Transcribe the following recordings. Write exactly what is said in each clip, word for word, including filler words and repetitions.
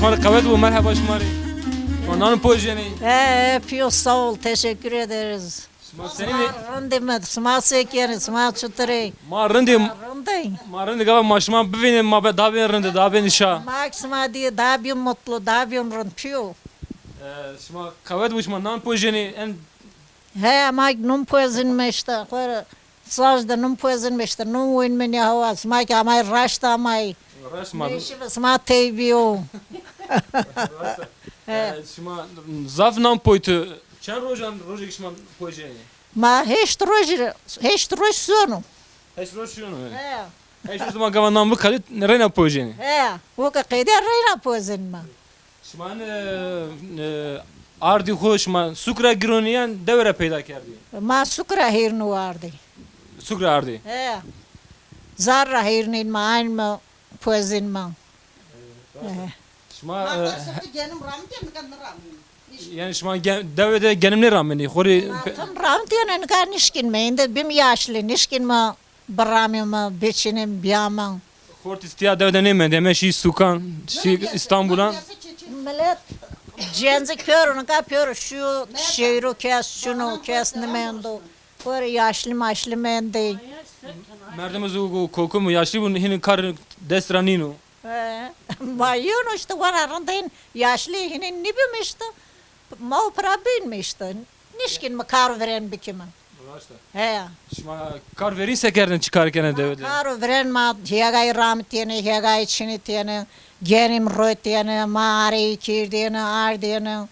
Şima rê qewet bo, merheba şima rê. Şima nan pojenê? He, pîyo, sağ ol, teşekkür ederiz. Şima senî? Sima rindî mi, sima se kenî, sima çitur ê? Ma rindî. Rindî. Ma rindî, gava ma şima bivînê, ma be daha bên rindî, daha bên şa. Ma sima dî daha bên mutlu, daha bên rind pîyo. E, şima qewet bo, şima nan pojenê, en He, ma nun pozinme işte, xo rê saz de nun pozinme işte, nun wînme nê hawa, sima kî amay raşt amay. Raşt ma. Nêşî ve sima tey bîyo. Raşt. He. E, şima zaf nan poytu, çend rojan, rojêk şima pojenê? Ma heşt roj, heşt roj sono. Heşt roj sono, he. He. Heşt roj ma gava nan bikalî, reyna pojenê. He, o ke qeyde reyna pozinme. Şima, e, e, ardî xo şima sûk ra gironî yan dewe ra peyda kerdî? Ma sûk ra hêrnî ardî. Sûk ra ardî? He. Zar ra hêrnîn ma, ayn ma, pozin ma. E, raşt a. He. Şima, e, yanî şima ge-, dewe de genim nêramenî, xo rê. Ma tam ramitîyene, nika nişkîn ma, êndî bim yaşlî, nişkîn ma. Biramê mi, biçinim, biyamim. Xortî tîya dewe de nêmendê, heme şî sûkan, şî Îstanbulan. Milet cenzik pêro, nika pêro şîyo şêro, kes çin o, kes nêmendo. Xo rê yaşlî maşlî mendê. Merdim zî kokim û yaşlî bûn, hînî kar dest ra nîno. He. Ma yeno işte, wena rindên yaşlî hînî nîbim işte. Ma o pira bîn mi işte. Nişkîn mi kar virên bikî mi. Raşt a. He. Şima kar verîn se kerdin, çi kar kenê dewe de? Kar û virên ma hêgayî ramitîyêne, hêgayî çinitîyêne, genîm rotîyêne, ma areyî kerdêne, ardêne.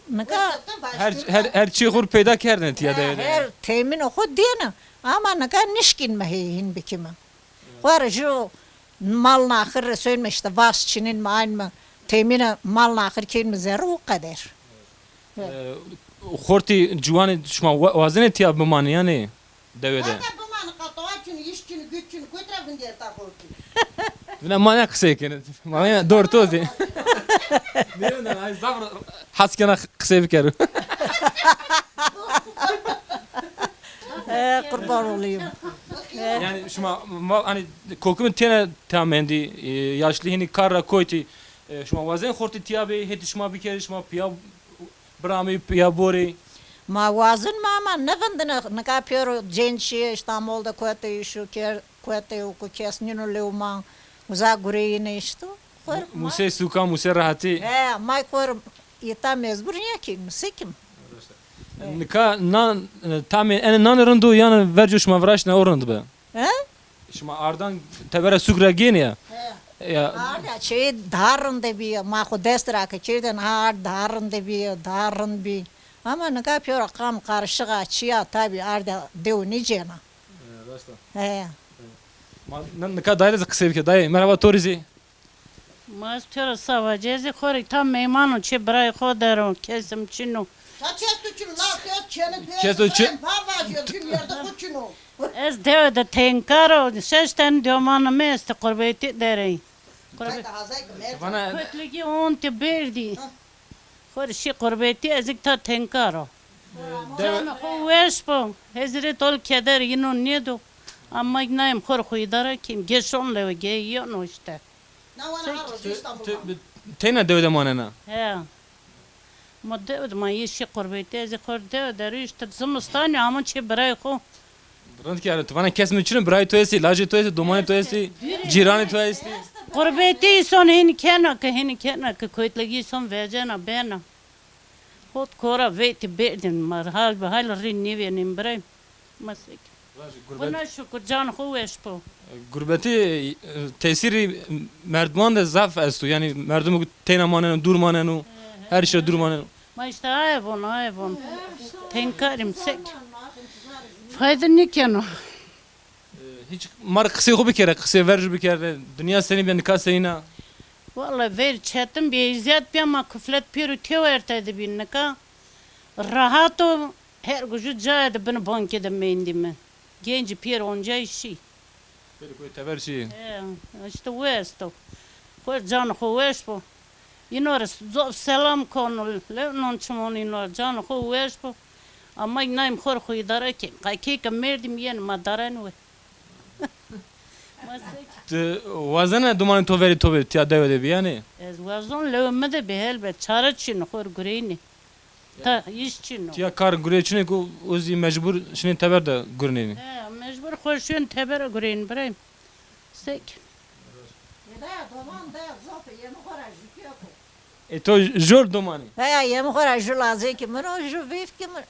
Nika her, her, her çî xo rê peyda kerdin tîya dewe de. Her temînê xo dêne. Ama nika nişkîn mi hê hîn bikî mi. Xo rê ju mal naxir resên mi işte, vas çinîn mi, ayn mi, temînê mal naxir kên mi zerrî, o qeder. E, xortî ciwanê şima wa-, wazenê tîya bimanê yanî dewe de? Wazena bimanê, qatowa çin, îş çin, güç çin, kotî ra vindîyerta xortî? Vîna ma ne qisey kenê. Ma ne dor to zî. Nêwina, ay zaf has kena qisey bikero. E, qurban olayım. Yanî şima ma-, hanî kokimî têne tamendî, e, yaşlî hînî kar ra koytî, e, şima wazenê xortî tîya bê, hetê şima bikerê, şima pîya biramê, pîya borê? Ma wazenme ama nêvindine, nika pêro cênc şîye, Îstanbul de kotê îşo ke-, kotê û ku kes nîno lewman, uza gureyîne işte. Xo rê ma musê sûkan, musê rehetî. He, ma xo rê îta mecbur nîya kî, musê kim. Nika nan, e, tamê enê nanê rind o, yanî verco şima viraştine o rind bi? He? Şima ardan tebera sûk ra gênî ya? He. Ya. Arda çê daha rinde bîye. Ma xo dest ra ke kerdên, ha ard daha rinde bîye, daha rind bî. Ama nika pêro qam qarişiq a, çî ya, tabî arda dew nêcêna. E, raşt a. He. Ma n-, nika dayê rê zî qisey bike. Dayê, merheba to rê zî. Ma ez to ra sa vacî, ez ê xo rê ta meyman o, çê birayê xo der o, kesim çin o. Ta kes tu çin o, la kes çêne, kes tu çin. Va vacî, çin yerde xo çin o. Ez dewe de tenkar o, şeş ten domanê mi estê, qurbetî der ê. Qurbet-, vana kotlegî ontê berdî. Ha. Xo rê şî qurbetî, ez kî ta tenkar o. Canê xo weş bo. Hezîrê tol keder yîno nêdo. Ama nayêm xo rê xo îdare kêm. Ge şon lewe, ge yeno işte. Na wana ha rojî Îstanbul. Teyna dewe de manena? He. Ma dewe de ma yê şî qurbetî, ez ê xo rê dewe de rê işte, zimistanî ama çê birayê xo. Rind kerdî. Tu vana kes mi çin o, birayê to estî, lajê to estî, domanê to estî, cîranê to estî? Qurbetî îson hînî kena ke, hînî kena ke, kotlegî îson vecena bena. Hot kora veytî berdîn, ma hal bi hal rî nêvênên birayê. Ma sek. Vajî, gurbet. Buna şukur, can xo weş bo. Gurbetî, e, tesîrî merdiman de zaf esto. Yanî merdim teyna maneno, dûr maneno. He, he. Her şey dûr maneno. Ma işte aye von, aye von. Tenkarîm sek. Fayde nêkeno. E, hîç ma rê qisey xo bikere, qisey verc bikere. Dinya senî bîya, nika senîn a? Walla ver çetin bîya, îzîyet bîya, ma kuflet pêro têwerte de bî, nika rehat o, her ku ju cayê de bin bankê de mendîme. Gencî pêro oncay şî. Pêro koy teber şî. He, işte westo. Xo can xo weş bo. Îno rê zof selam kono, lewnon çimon îno rê, can xo weş bo. Ama nayêm xo rê xo îdare kên. Qay key ke merdîm yenê ma darên we. Ti wazena domanê to verê to bê, tiya dewe de bî yanî? Ez wazon lewê mi de bî helbet. Çare çin o, xo rê gureynî. Ta îş çin o. Tiya kar gureyê çin ê ku o zî mecbur şinên teber de gurinênî. He, mecbur xo şiyon teber gureynî birayim. Sek. Eda doman de zof yemî xo ra jûkî yo ku. E to jor domanî? Heya, yemî xo ra jû lazê ki min o, jû veyv ki min.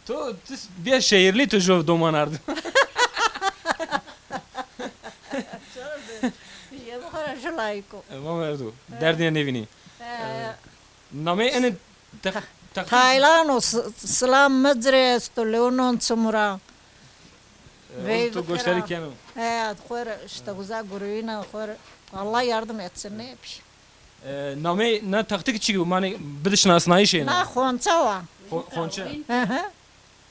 To, ti s-, bîya şehirlî, to jov doman ard. Yemî xo ra jû layîk o. E, ma merdo. Derdî nêvînî. E, nameyê ene teq-, teqî- Taylan o, S-, Silam Micrê esto, Leonon Çimura. E, veyv to goştarî keno. He, xo rê işte uza guruyuna, xo rê Allah yardım etsin, ne yapayım? E, nameyê na textîk çi yo? Manê bide şinasnayîşê na. Na xonça wa. Xo-, xonça. Hı hı.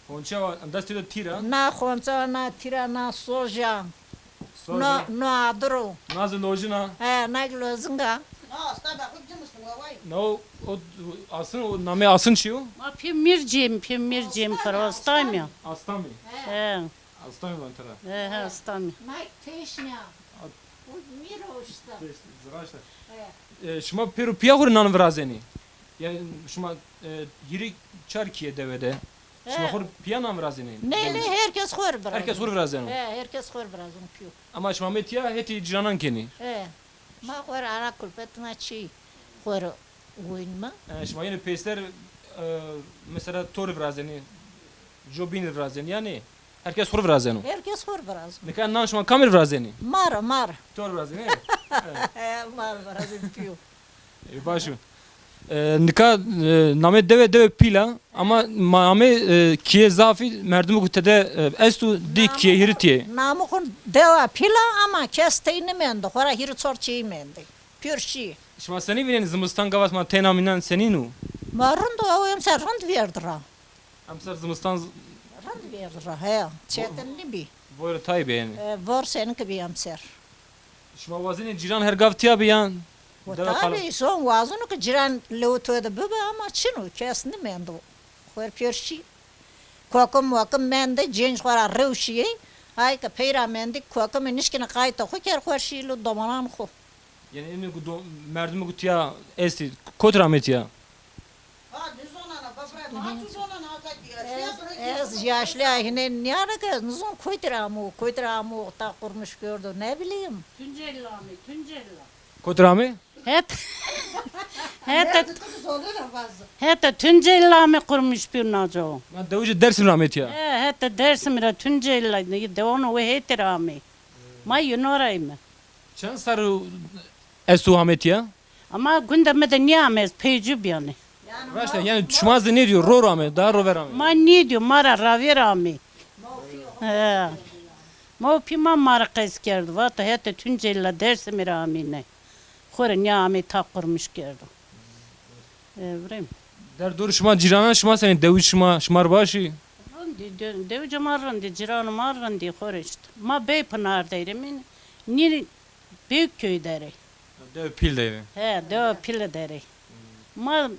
Xonça wa, destê de tîr a? Na xonça wa, na tîr a, na soja. Soja. No, no adir o. Na zî lojin a? He, na lojin a. Na asta be xo cim istim wa way. Na o, o asın, o nameyê asın çi yo? Ma pê mîr cêm, pê mîr cêm kar, asta mî ya. Asta mî? He. Asta mî van tira. He, he, asta mî. Na teşne. O mîr o işte. Ziraşte. He. E, şima pêro pîya xo rê nan virazenî? Yanî şima, e, hîrê çar kîye dewe de. Şima xo rê pîya nan virazenî? Nê, nê, herkes xo rê virazeno. Herkes xo rê virazeno. He, herkes xo rê virazeno pîyo. Ama şima amê tiya hetê cîranan kenî? He. Ma xo rê ara kulfet na çî xo rê wîn mi? E, şima yine peyser, e, mesela to rê virazenî, jo bîn rê virazenî yanî? Herkes xo rê virazeno. Herkes xo rê virazeno. Nika nan şima kamî rê virazenî? Ma rê, ma rê. To rê virazenî, he? He, ma rê virazenî pîyo. E, baş o. E, nika, e, namê dewe, dewe Pîl a, ama ma amê, e, kîye zafî, merdimê ku tede, e, esto, dî kîye hîrê tîye. Namê xo dewa Pîl a ama kes tey nêmendî, xora hîrê çar çîyî mendî. Pêro şî. Şima senî vînenî zimistan gava ma teyna mînan senîn o? Ma rind o, ew emser rind vêrd ra. Emser zimistan z- Rind vêrd ra, heya. Çetin nêbî. Vor tay bî yanî. E, vor senik bî emser. Şima wazenî cîran her gav tiya bî yan? Dewe qala- Tabî, son wazeno ki cîran lewê to de bibi ama çin o, kes nêmendo. Xo rê pêro şî. Kokim mokim mendî, cênc xo ra rew şîyê. Ay ke pey ra mendî, kokimê nişkîne qaytê xo kerd, xo rê şî lo domanan xo. Yanî ênê ku do-, merdimê ku tiya estî, kotî ra amê tiya? Ha, nizonana, babra, ma tu zonana, ha, ka diya. Ez, ez yaşlîya hînê nîyana ke, nizon kotî ra amo, kotî ra amo, ta qurmuş kerdo, ne bileyim. Tunceli amê, Tunceli. Kotî ra amê? Het. Heta, heta Tunceli amê qurmuş pîr naco. Ma dewicê Dersim ra amê tiya? He, heta Dersim ra Tunceli, dewano we hetî ra amê. Ma yino ra îme. Çend serr esto amê tiya? Ama gunde mi de nîyame, ez peycû bîyane. Raşt a, yanî şima zî nêdîyo, ro ra amê, daha ro ver amê. Ma nêdîyo, ma ra ravêr amê. He. Ma û pî ma ma ra qesî kerdo, vato heta Tunceli ra Dersimî ra amîne. Xo rê nîya amê ta qurmuş kerdo. E, virêm. Derdor şima cîranan şima senî, dewij şima, şima rê baş î? Rindî, de-, dewicê ma rindî, cîranê ma rindî, xo rê îşte. Ma Beypınar derîme, nî Büyükköy derê. Dewe Pîl derê. He, dewe Pîl derê. Ma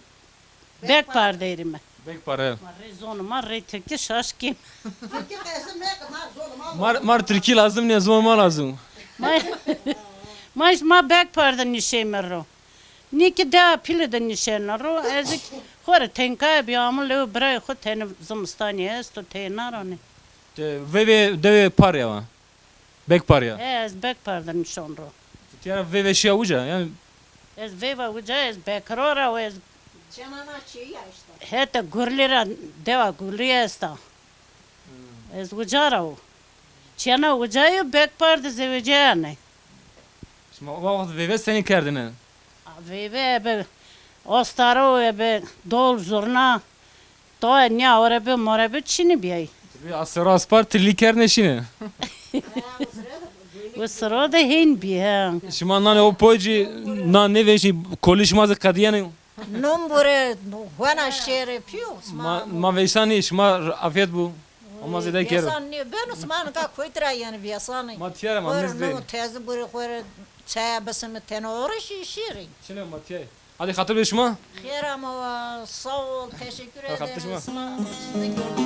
Bekpar derîme. Bekpar, he. Ma rê zonê ma rê tirkî şaş kêm. Tirkî qesî meke, ma zonê ma. Ma, ma rê tirkî lazim nîya, zonê ma lazim. Ma, ma îşte ma Bekpar de nişeyme ro. Nî kî dewa Pîle de nişena ro, ez kî xo rê tenka bîya, ama lewê birayê xo tenê zimistanî esto, teyna ra nê. Ti veyvê dewê Parya wa? Bekpar ya? He, ez Bekpar de nişon ro. Ti tîya ra veyve şîya uca, yanî? Ez veyva uca, ez Bekro ra û ez... Çêna na çêyî ya îşte. Heta Gurlî ra, dewa Gurlî esta. Hmm. Ez uca ra û. Çêna uca yo, Bekpar de zewecîyane. Şima o waxt veyve senî kerdêne? A, veyve ebe ostaro, ebe dol, zurna, to nîya orebe morebe çinî bîyay. Tabi, asero aspar tirlî kerdêne şîne. O siro de hên bî, he. Şima nanê o pocî, nan nêvêşnî, kolî şima zî qedîyenê? Num bure, hona şêrê pîyo. Ma, ma veyşanî, şima afiyet bu. Ama zêde kero. Vêsan nîyo, beno sima nika kotî ra yanî vêsanî. Ma tîya ra ma mezde. Xo rê no tezî burê, xo rê çaya bisimî, tena orişî şîrî. Çine ma tîya. Hadi xatir be şima. Xêr ama wa, sağ ol, teşekkür ederim. Xatir şima. Sima, sizi gördüm.